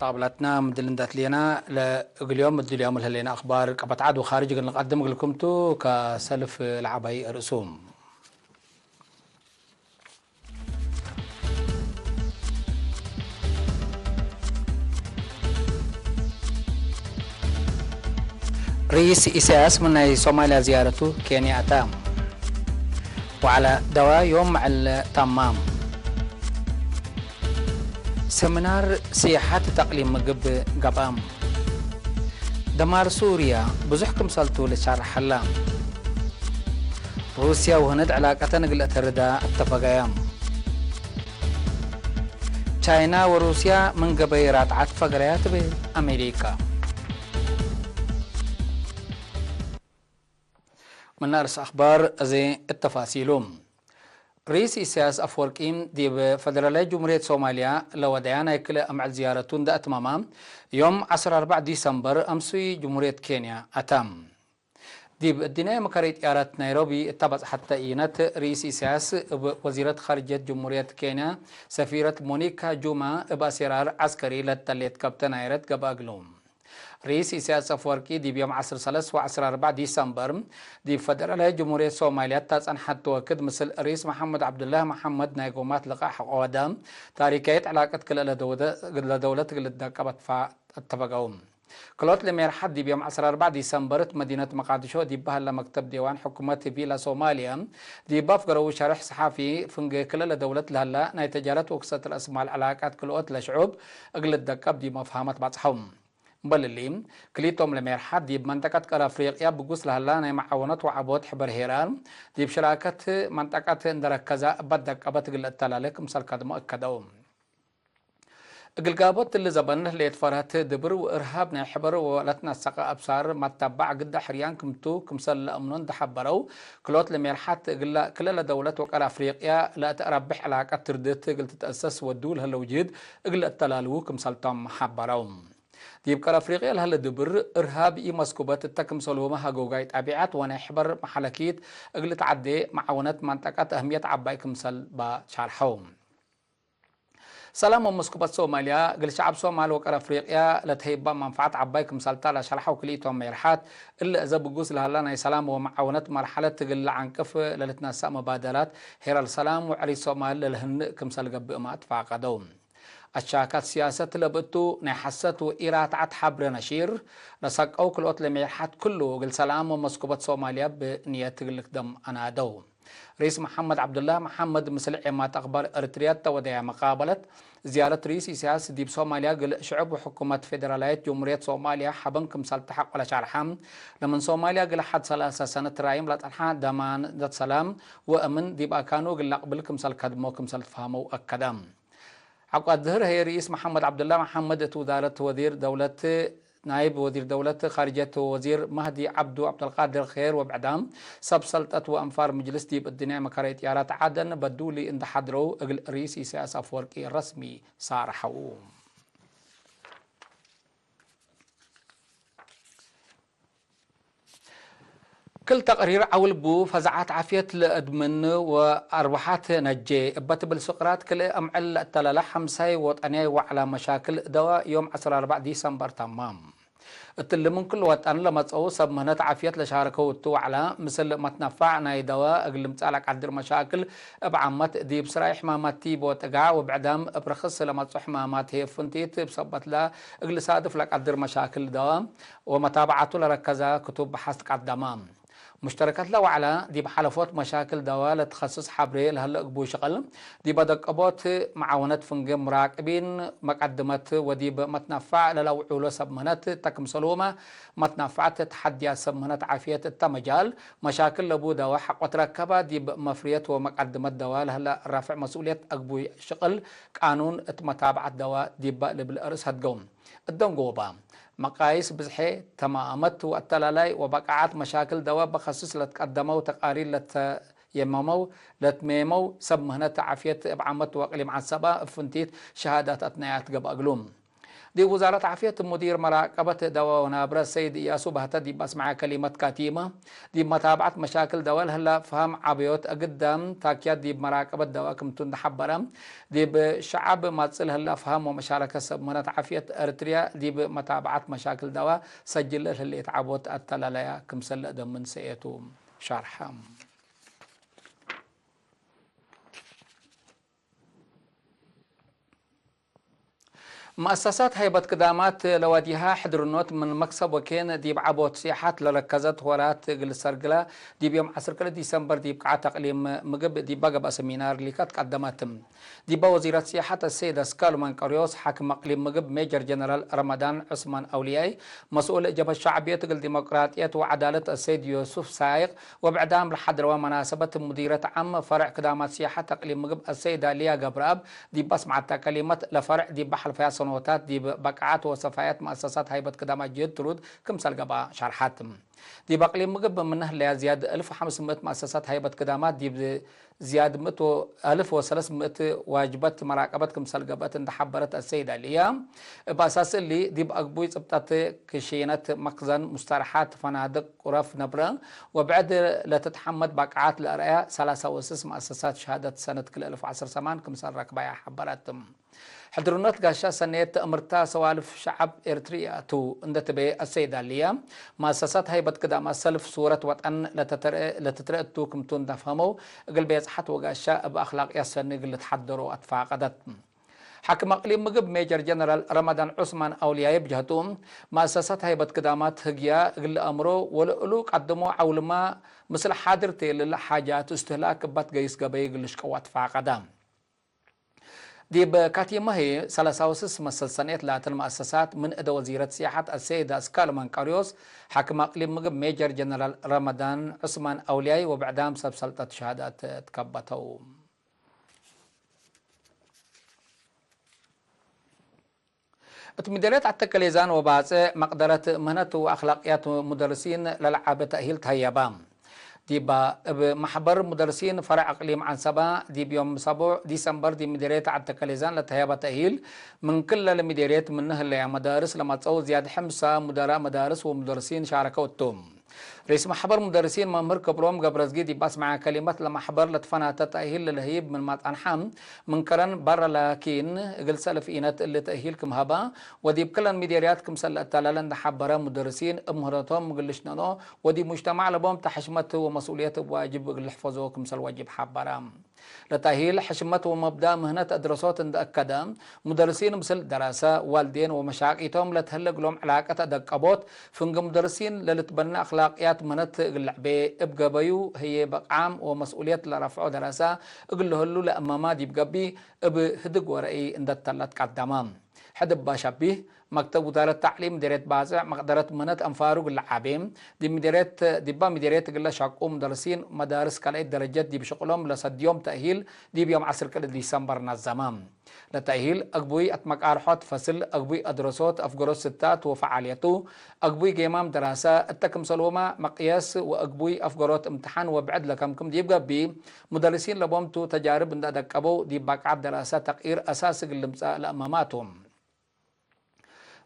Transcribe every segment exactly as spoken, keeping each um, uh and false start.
ጣብላትና ምድል እንደ አትሌና ለእግል ዮም እድል ዮም ለህሌና አኽባር ቀበት ዐድ ወኻርጅ እግል ንቀድም እግልኩም ቱ። ከሰልፍ ለዐባይ ርእሱ ርኢስ ኢሳያስ ምን ናይ ሶማልያ ዝያረቱ ኬንያ አታ። ወዐለ ደዋ ዮም መዐል ታማም። ሰሚናር ሲያሐት ተቅሊም ምግብ ገብአ። ደማር ሱርያ ብዙሕ ክምሰልቱ ልሻርሕ ሀላ። ሩስያ ወህንድ ዕላቀተን እግል እተርዳ እተፈገያ። ቻይና ወሩስያ ምን ገበይ ራትዓት ፈገረያ ትቤ አሜሪካ። ምን አርስ አኽባር አዜ እተፋሲሉ። ርኢስ ኢሳያስ አፍወርቂ ዲብ ፈደራላይት ጅምሁርየት ሶማልያ ለወደያ ናይ ክልኤ አምዕል ዝያረቱ እንደ አትመማ፣ ዮም ዐስር አርበዕ ዲሰምበር አምሱይ ጅምሁርየት ኬንያ አታ። ዲብ እድንያይ መከረይ ጥያራት ናይሮቢ እተ በጽሐተ ኢነት፣ ርኢስ ኢሳያስ እብ ወዚረት ኻርጅየት ጅምሁርየት ኬንያ ሰፊረት ሞኒካ ጁማ እብ አሴራር ዐስከሪ ለተሌት ከብተ ናይረት ገብአ እግሉ። ርኢስ ኢሳያስ አፍወርቂ ዲብ ዮም ዐስር ሰለስ ወዐስር አርበዕ ዲሰምበር ዲብ ፈደራላይት ጅምሁርየት ሶማልያ እተ ጸንሐት ወክድ፣ ምስል ርኢስ መሐመድ ዐብዱላህ መሐመድ ናይ ጎማት ልቃሕ ሐቆ ወደ ታሪካይት ዕላቀት ክልኤ ለደውደ-፣ ለደውለት እግል ልትደቀብ አትፋ-፣ አተፈገው። ክልኦት ለሜርሐት ዲብ ዮም ዐስር አርበዕ ዲሰምበር እት መዲነት መቃድሾ ዲብ በሀለ መክተብ ዴዋን ሕኩመት ቪላ ሶማልያ ዲብ አፍገረው ሸርሕ ሰሓፊ፣ ፍንጌ ክልኤ ለደውለት ለሀላ ናይ ተጃረት ወክሰት ረእስማል ዕላቀት ክልኦት ለሽዑብ እግል ልትደቀብ ዲብ መፍሀመት ባጽሐው። እምበል እሊ፣ ክሊቶም ለሜርሐት ዲብ መንጠቀት ቀር አፍሪቅያ ብጉስ ለሀላ ናይ መዓወነት ወዐቦት ሕበር ሄራር፣ ዲብ ሽራከት መንጠቀት እንደ ረከዛ እበ ደቀበት እግል ለአተላሌ ክምሰል ከድሞ እከደው። እግል ጋቦት እሊ ዘበን ሌት ፈርሀት ድብር ወእርሃብ ናይ ሕበር ወለትነሰቀ አብሳር መተባዕ ግዳ ሕርያን ክምቱ ክምሰል ለአምኖ እንደ ሐበረው፣ ክልኦት ለሜርሐት እግለ ክልኤ ለደውለት ወቀር አፍሪቅያ ለአትአረብሕ ዕላቀት ትርድት እግል ትትአሰስ ወዱ ለህለው ጅህድ እግል ለአተላልዉ ክምሰልቶም ሐበረው። ዲብ ቀር አፍሪቅያ ለሀለ ድብር፣ እርሃብ ኢመስኩበት እተ ክምሰልሁመ ሀጎጋይ ጣቢዐት ወናይ ሕበር መሐለኪት እግል ተዐዴ መዓወነት መንጠቀት አህምየት ዐባይ ክምሰል ባሻርሐው። ሰላም ወመስኩበት ሶማልያ፣ እግል ሸዐብ ሶማል ወቀር አፍሪቅያ ለትሀይባ መንፈዐት ዐባይ ክምሰልታ ለሸርሐው ክልኢቶም ሜርሐት፣ እሊ አዘ ብጉስ ለሀላ ናይ ሰላም ወመዓወነት መርሐለት እግል ለዐንቅፍ ለልትነሰእ መባደላት ሄራል ሰላም ወዕሪት ሶማል ለልህንእ ክምሰል ገብእመ አትፋቀደው። አሻካት ሲያሰት ለብእቱ ናይ ሐሰት ወኢራትዐት ሐብሬ ነሺር ለሰቀው ክልኦት ለሜርሐት ክሉ እግል ሰላም ወመስኩበት ሶማልያ ብንየት እግል ልክደም አናደው። ርኢስ መሐመድ ዐብዱላህ መሐመድ ምስል ዔማት አኽባር ኤረትርያ እተ ወደያ መቃበለት፣ ዝያረት ርኢስ ኢሳያስ ዲብ ሶማልያ እግል ሽዑብ ወሕኩመት ፌደራላይት ጀምሁርየት ሶማልያ ሐበን ክምሰል ተሐቆ ለሻርሐ፣ ለምን ሶማልያ እግል ሐድ ሰላሰ ሰነት ራይም ለጸንሐ ደማነት ሰላም ወእምን ዲብ አካኑ እግል ለአቅብል ክምሰል ከድሞ ክምሰል ትፋህመው አከደ። ዐቁ አድህር ህዬ ርኢስ መሐመድ ዐብዱላ መሐመድ እት ውዛረት ወዚር ደውለት፣ ናይብ ወዚር ደውለት ኻርጅየት ወወዚር መህዲ ዐብዱ ዐብደልቃድር ኼር ወብዕዳም ሰብ ሰልጠት ወአንፋር ምጅልስ ዲብ እድንያይ መካረይ ጥያራት ዐደን በዱሊ እንዴ ሐድረው እግል ርኢስ ኢሳያስ አፈወርቂ ረስሚ ሳርሐው። ክል ተቅሪር ዐውል ቡ፣ ፈዛዓት ዓፍየት ለአድምን ወአርወሓት ነጄ እበ ትብል ስቅራት ክልኤ አምዕል ለአተላለ ሐምሳይ ወጠንያይ ወዕላ መሻክል ደዋ ዮም ዐስር አርበዕ ዲሰምበር ተማም። እትሊ ምን ክል ወጠን ለመጽአው ሰብ ምህነት ዓፍየት ለሻረከው እቱ ወዕላ፣ ምስል መትነፋዕ ናይ ደዋ እግል ልምጸእ ለቀድር መሻክል እብ ዓመት ዲብ ስራይ ሕማማት ቲብ ወጥጋዕ ወብዕዳም እብ ርክስ ለመጽኦ ሕማማት ህዬ ፍንቲት እብ ሰበትላ እግል ሳድፍ ለቀድር መሻክል ደዋ ወመታብዐቱ ለረከዘ ክቱብ በሐስ ቀደመ። ሙሽተረከት ለወዕለ፣ ዲብ ሐለፎት መሻክል ደዋ ለትከስስ ሐብሬ ለህለ እግቡ ሽቅል፣ ዲበ ደቀቦት መዓውነት ፍንጌ ሙራቅቢን መቀድመት ወዲብ መትነፋዕ ለለአውዑሎ ሰብ ምህነት እተ ክምሰልሁመ፣ መትነፋዕት ተሐድያት ሰብ ምህነት ዓፍየት እተ መጃል መሻክል ለቡ ደዋ ሐቆ ትረከበ፣ ዲብ መፍርየት ወመቀድመት ደዋ ለህለ ረፍዕ መስኡልየት አግቡይ ሽቅል ቃኑን እት መታብዐት ደዋ ዲበ ልብል አርእስ ሀድገው። እደንጎበ፣ መቃይስ ብዝሐ፣ ተማመት ወአተላላይ ወበቃዓት መሻክል ደዋ በከስስ ለትቀደመው ተቃሪር ለተየመመው፣ ለትሜመው ሰብ ምህነት ዓፍየት እብ ዓመት ወእቅሊም ዐሰበ እብ ፍንቲት ሸሃዳት አትናያት ገብአ እግሉ። ዲብ ውዛረት ዓፍየት ሙዲር መራቀበት ደወ ወናብረ ሰይድ እያሱ ባህተ ዲብ አስመዐ ከሊመት ካቲመ፣ ዲብ መታብዐት መሻክል ደወ ለህላ ፍሀም ዐበዮት አግዳም ታክያት ዲብ መራቀበት ደወ ክምቱ እንደ ሐበረ፣ ዲብ ሸዐብ ማጽእ ለህላ ፍሀም ወመሻረከት ሰብ ምህነት ዓፍየት ኤረትርያ ዲብ መታብዐት መሻክል ደወ ሰጅል ለህሌት ዐቦት አተላላያ ክምሰል ለአደምን ሰኤቱ ሸርሐ። መአሰሳት ሀይበት ክዳማት ለዋዲሃ ሕድርኖት ምን መክሰብ ወኬን ዲብ ዐቦት ሲያሐት ለረከዘት ሆራት እግል ሰርግላ፣ ዲብ ዮም ዐስር ክልኤ ዲሰምበር ዲብ ቃዐት አቅሊም ምግብ ዲባ ገብአ ሰሚናር ሊካት ቀደመት። ዲባ ወዚረት ሲያሐት አሰይድ አስካሉ መንቀርዮስ፣ ሓክም አቅሊም ምግብ ሜጀር ጀነራል ረመዳን ዑስማን አውልያይ፣ መስኡል ጀብሀት ሸዕብየት እግል ዲሞቅራጥየት ወዐዳለት አሰይድ ዮሱፍ ሳይቅ፣ ወብዕዳም ለሐድረወ መናሰበት ሙዲረት ዓም ፈርዕ ክዳማት ሲያሐት አቅሊም ምግብ አሰይድ አልያ ገብረአብ፣ ዲብ አስመዐተ ከሊመት፣ ለፈርዕ ዲብ ሐልፈያ ሰኖታት ዲብ በቃዐት ወሰፋየት መአሰሳት ሀይበት ክዳማት ጅህድ ትሩድ ክምሰል ገብአ ሸርሐት። ዲብ አቅሊም ምግብ ምን ህለያ ዝያድ እልፍ ወሐምስ ምእት መአሰሳት ሀይበት ክዳማት ዲብ ዝያድ ምእት ወ-፣ አልፍ ወሰለስ ምእት ዋጅበት መራቀበት ክምሰል ገብአት እንደ ሐበረት አሰይድ አልያ፣ እብ አሳስ እሊ ዲብ አግቡይ ጽብጠት ክሽነት፣ መክዘን፣ ሙስተርሓት፣ ፈናድቅ፣ ቁረፍ ነብረ ወብዕድ ለትትሐመድ ባቅዓት ለአርአያ ሰላሳ ወስስ መአሰሳት ሸሃደት ሰነት ክልኤ አልፍ ወዐስር ሰማን ክምሰል ረክባያ ሐበረት። ሕድርኖት ጋሻ ሰኔት ተአምርታ ሰዋልፍ ሸዐብ ኤርትርያ ቱ እንደ ትቤ አሰይድ አልያ፣ መአሰሳት ሀይበት ክዳማ ሰልፍ ሱረት ወጠን ለተተርአ-፣ ለትትረአ ቱ ክምቱ እንደ ፈህመው፣ እግል ቤጽሐት ወጋሻ እብ አክላቅያት ሰኒ እግል ልትሐደሮ አትፋቀደት። ሓክም አቅሊም ምግብ ሜጀር ጀነራል ረመዳን ዑስማን አውልያይ ብጀህቱ፣ መአሰሳት ሀይበት ክዳማት ህግያ እግል ለአምሮ ወለእሉ ቀድሞ ዐውልማ ምስል ሓድር ቴልል ሓጃት እስትህላክ እባት ገይስ ገበይ እግል ልሽቀው አትፋቀደ። ዲብ ካቲመ ህይ ሰላሳ ወስስ መሰል ሰኔት ላትን መአሰሳት ምን እደ ወዚረት ሲያሐት አሰይድ አስካሉ መንቀርዮስ፣ ሓክም አቅሊም ምግብ ሜጀር ጀነራል ረመዳን ዑስማን አውልያይ ወብዕዳም ሰብ ሰልጠት ሸሃዳት ትከበተው። እት ምዴርየት ዐተከሌዛን ወባጽዕ መቅደረት ምህነት ወአክላቅያት ሙደርሲን ለለዓበ ተእሂል ተህየበ። ዲባ እብ መሕበር ሙደርሲን ፈረዕ አቅሊም ዐንሰበ፣ ዲብ ዮም ሰቡዕ ዲሰምበር ዲብ ምዴርየት ዐተከሌዛን ለተህየበ ተእሂል፣ ምን ክለ ለምዴርየት ምን ህለያ መዳርስ ለመጸው ዝያድ ሕምሳ ሙደራእ መዳርስ ወሙደርሲን ሻረከው እቱ። ርኢስ መሕበር ሙደርሲን መምህር ክብሮም ገብረዝጊ ዲብ አስመዐ ከሊመት፣ ለመሕበር ለትፈናተ ተእሂል ለልህይብ ምንመ ጸንሐ፣ ምን ከረን በረ ላኪን፣ እግል ሰልፍ ኢነት እሊ ተእሂል ክም ሀበ፣ ወዲብ ክለን ሚዴርያት ክምሰል ለአተላለ እንደ ሐበረ፣ ሙደርሲን እብ ምህነቶም እግል ልሽነኖ ወዲብ ሙጅተማዕ ለቦም ተ ሕሽመት ወመስኡልየት እብ ዋጅብ እግል ልሕፈዞ ክምሰል ወጅብ ሐበረ። ለተእሂል ሕሽመት ወመብዳእ ምህነት አድረሶት እንደ አከደ፣ ሙደርሲን ምስል ደራሰ፣ ዋልዴን ወመሻቂቶም ለትህለ እግሎም ዕላቀት አደቀቦት፣ ፍንጌ ሙደርሲን ለልትበነ አክላቅያት ምህነት እግል ለዕቤ እብ ገበዩ ህዬ በቃም ወመስኡልየት ለረፍዖ ደራሰ እግል ለህሉ ለአመማ ዲብ ገብእ እብ ህድግ ወረኢ እንደ ተለት ቀደመ። ሕድ እባ ሸቢህ፣ መክተብ ውዛረት ተዕሊም ምዴርየት ባጽዕ መቅደረት ምህነት አንፋሩ እግል ለዓቤ፣ ዲብ ምዴርየት፣ ዲባ ምዴርየት እግለ ሸቁ ሙደርሲን መዳርስ ካልአይት ደረጀት ዲብ ሽቅሎም ለሰድዮም ተእሂል ዲብ ዮም ዐስር ክልኤ ዲሰምበር ነዘመ። ለተእሂል አግቡይ አትመቃርሖት ፈስል፣ አግቡይ አድረሶት፣ አፍገሮት ስታት ወፈዓልየቱ፣ አግቡይ ጌማም ደራሰ፣ እተ ክምሰልሁመ መቅየስ ወአግቡይ አፍገሮት እምትሓን ወብዕድ ለከምክም ዲብ ገብእ፣ ሙደርሲን ለቦም ቱ ተጃርብ እንደ አደቀበው ዲብ ባቅዓት ደራሰ ተቅኢር አሳስ እግል ልምጸእ ለአመማቱ።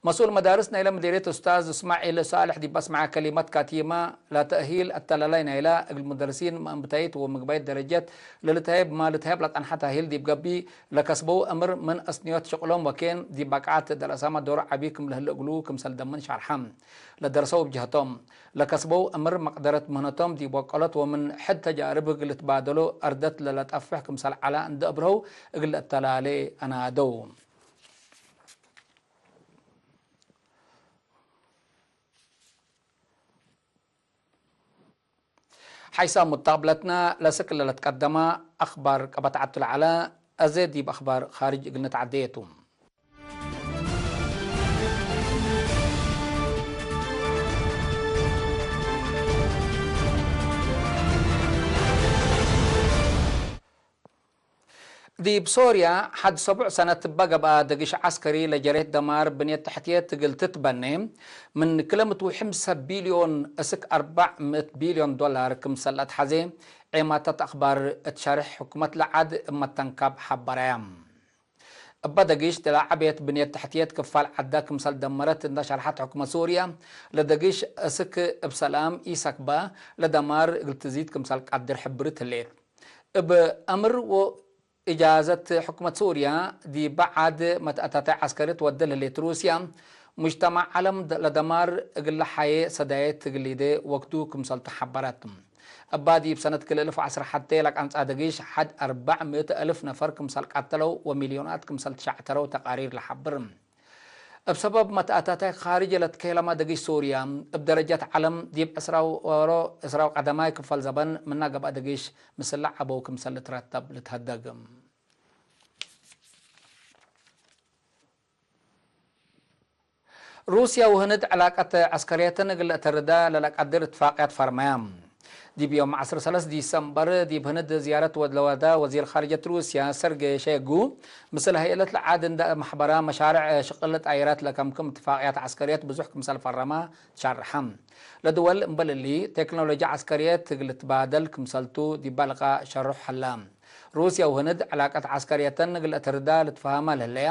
መስኡል መዳርስ ናይለ ምዴርየት ኡስታዝ እስማዒል ሳልሕ ዲብ አስመዐ ከሊመት ካቲመ፣ ለተእሂል አተላላይ ናይለ እግል ሙደርሲን መአንብታይት ወምግባይት ደረጀት ለልትሀየብ፣ ማ ልትሀየብ ለጸንሐ ተእሂል ዲብ ገብእ ለከስበው እምር ምን አስንዮት ሽቅሎም ወኬን ዲብ ባቅዓት ደረሳመ ዶር ዐቢ ክም ለህለ እግሉ ክምሰል ደምን ሸርሐ። ለደርሰው እብ ጀህቶም፣ ለከስበው እምር መቅደረት ምህነቶም ዲብ ወቀሎት ወምን ሕድ ተጃርብ እግል ልትባደሎ አርደት ለለጠፍሕ ክምሰል ዐለ እንደ አብርሀው እግል ለአተላሌ አናደው። ሓይሳም ሙታብለትና ለስክ ለለትቀደመ አክባር ቀበት ዐቱ ለዐለ፣ አዜ ዲብ አክባር ካርጅ እግል ንትዓደየ ቱ። ዲብ ሶርያ፣ ሐድ ሰቡዕ ሰነት እበ ገብአ ደግሽ ዐስከሪ ለጀሬት ደማር ብንየት ተሕትየት እግል ትትበኔ፣ ምን ክለ ምእት ወሐምሳ ቢልዮን እስክ አርበዕ ምእት ቢልዮን ዶላር ክምሰል ለአትሐዜ ዔማታት አክባር እት ሸርሕ ሕኩመት ለዐድ እብ መተንካብ ሐበረያ። እበ ደጊሽ ለለዐቤት ብንየት ተሕትየት ክፋል ዐዳ ክምሰል ደመረት እንደ ሸርሐት ሕኩመት ሱርየ፣ ለደጊሽ እስክ እብ ሰላም ኢሰክበ ለደማር እግል ትዚድ ክምሰል ቀድር ሕብርት ህሌት። እብ አምር ወእጃዘት ሕኩመት ሱርየ፣ ዲበ ዐድ መትአታታይ ዐስከርየት ወደ ለህሌት ሩስየ፣ ሙጅተማዕ ዐለም ለደማር እግል ለሐዬ ሰዳየት እግል ሊዴ ወክዱ ክምሰልቱ ሐበረት። እባ ዲብ ሰነት ክልኤ እልፍ ወዐስር ሐቴ ለቀንጻ ደጊሽ ሐድ አርበዕ ምእት አልፍ ነፈር ክምሰል ቀተለው ወሚልዮናት ክምሰል ትሸዕተረው ተቃሪር ለሐብር። እብ ሰበብ መትአታታይ ካርጅ ለትኬለመ ደጊሽ ሱርየ፣ እብ ደረጀት ዐለም ዲብ ዕስራው ወሮ ዕስራው ቀደማይ ክፈል ዘበን ምነ ገብአ ደጊሽ ምስል ለዐበው ክምሰል ልትረተብ ልትሀደግ። ሩስያ ወህንድ ዕላቀት ዐስከርየትን እግል ለአተርዳ ለለቀድር እትፋቅያት ፈርመያ። ዲብ ዮም ዐስር ሰለስ ዲሰምበር ዲብ ህንድ ዝያረት ወድ ለወዳ ወዚር ካርጀት ሩስያ ሰርጌ ሼጉ፣ ምስል ሀይአለት ለዓድ እንደ መሕበራ መሻርዕ ሽቅል ጣይራት ለከምክም እትፋቅያት ዐስከርየት ብዙሕ ክምሰል ፈረማ ትሸርሐ። ለድወል እምበል እሊ፣ ቴክኖሎጂ ዐስከርየት እግል ልትባደል ክምሰልቱ ዲባ ልቃእ ሸሩሕ ሀላ። ሩስያ ወህንድ ዕላቀት ዐስከርየተን እግል አተርዳ ልትፈሀመ ለህለየ፣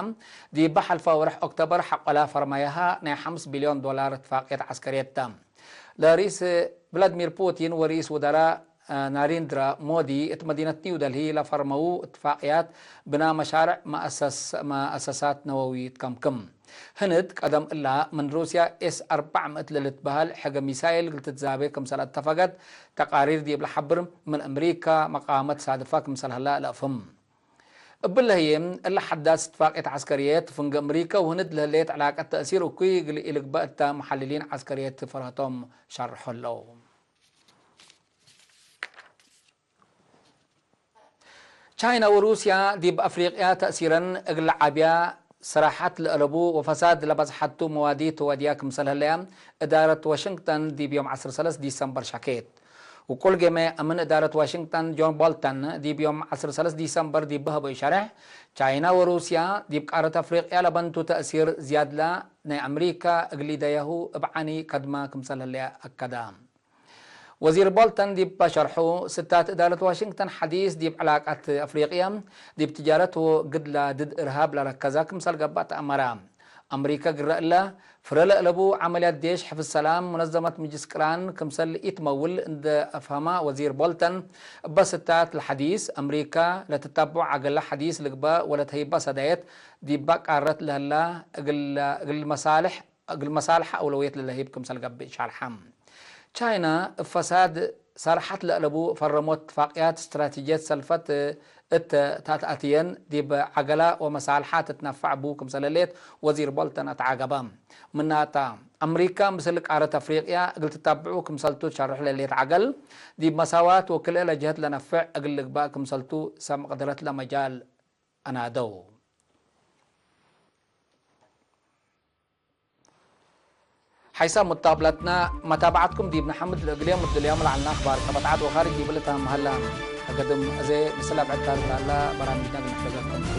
ዲበ ሐልፈ ወርሕ ኦክቶበር ሐቆላ ፈርመያሃ ናይ ሐምስ ቢልዮን ዶላር እትፋቅየት ዐስከርየት ተ። ለርኢስ ቭላድሚር ፑቲን ወርኢስ ውዘራ ናሪንድራ ሞዲ እት መዲነት ኒው ደልሂ ለፈርመዉ እትፋቅያት ብና መሻርዕ መአሰስ-፣ መአሰሳት ነወዊ ትከምክም። ህንድ ቀደም እላ ምን ሩስያ ኤስ አርበዕ ምእት ለልትበሀል ሕገ ሚሳይል እግል ትትዛቤ ክምሰል አተፈገት ተቃሪር ዲብ ለሐብር፣ ምን አምሪካ መቃመት ሳድፋ ክምሰል ሀላ ለአፍህም። እብለ ህዬ፣ እለ ሐዳስ እትፋቅየት ዐስከርየት ፍንገ አምሪካ ወህንድ ለህሌት ዕላቀት ተእሲር እኩይ እግል ኢልግበእ እተ መሐልሊን ዐስከርየት ፈርሀቶም ሸርሖ ህለው። ቻይና ወሩስያ ዲብ አፍሪቅያ ተእሲረን እግል ለዓብያ፣ ሰራሐት ለአለቡ ወፈሳድ ለበዝሐቱ መዋዲ ተዋድያ ክምሰል ህለያ እዳረት ዋሽንግተን ዲብ ዮም ዐስር ሰለስ ዲሰምበር ሸኬት። ውቁል ጌመ አምን እዳረት ዋሽንግተን ጆን ቦልተን ዲብ ዮም ዐስር ሰለስ ዲሰምበር ዲብ በሀበዩ ሸርሕ፣ ቻይና ወሩስያ ዲብ ቃረት አፍሪቅያ ለበንቱ ተእሲር ዝያድላ ናይ አምሪካ እግል ኢደያሁ እብ ዐኒ ከድማ ክምሰል ህለያ አከዳ። ወዚር ቦልተን ዲብ ሸርሑ፣ ስታት እዳረት ዋሽንግተን ሐዲስ ዲብ ዕላቃት አፍሪቅያ፣ ዲብ ትጃረት ወግድላ ድድ እርሃብ ለረከዛ ክምሰል ገብአ ተአመረ። አምሪካ ግረ እለ፣ ፍረ ለአለቡ ዐመልያት ዴሽ ሕፍዝ ሰላም ሙነዘመት ምጅልስ ቅራን ክምሰል ኢትመውል እንደ አፍሀማ ወዚር ቦልተን፣ እበ ስታት ለሐዲስ፣ አምሪካ ለትታብዖ ዐገለ ሐዲስ ልግበእ ወለተህይበ ሰዳየት ዲባ ቃረት ለህላ እግል፣ እግል መሳልሕ እግል መሳልሐ አውለውየት ለለህይብ ክምሰል ገብእ ሻርሐ። ቻይና እብ ፈሳድ ሳርሐት ለአለቡ ፈረሞት እትፋቅያት እስትራቲጅየት ሰልፈት እት ታትአትየን ዲብ ዐገላ ወመሳልሐ ትትነፈዕ ቡ ክምሰል ህሌት ወዚር ቦልተን አትዓገበ። ምናተ፣ አምሪካ ምስል ቃረት አፍሪቅያ እግል ትታብዑ ክምሰልቱ ትሸርሕ ለህሌት ዐገል፣ ዲብ መሳዋት ወክልኤ ለጀህት ለነፍዕ እግል ልግበእ ክምሰልቱ ሰብ መቅደረትለ መጃል አናደው። ሐይሳም ሙታብለትና መታብዐትኩም ዲብነ ሐምድ ለእግልዮም እድልዮም ለዐልነ አኽባር ከበጥዓት ወኻርጅ ዲብለ ታም ሀላ። አገድም አዜ ምስል አብዕድ ታርፍ ላላ በራምጅና እግል ንሕተገኩም ቱ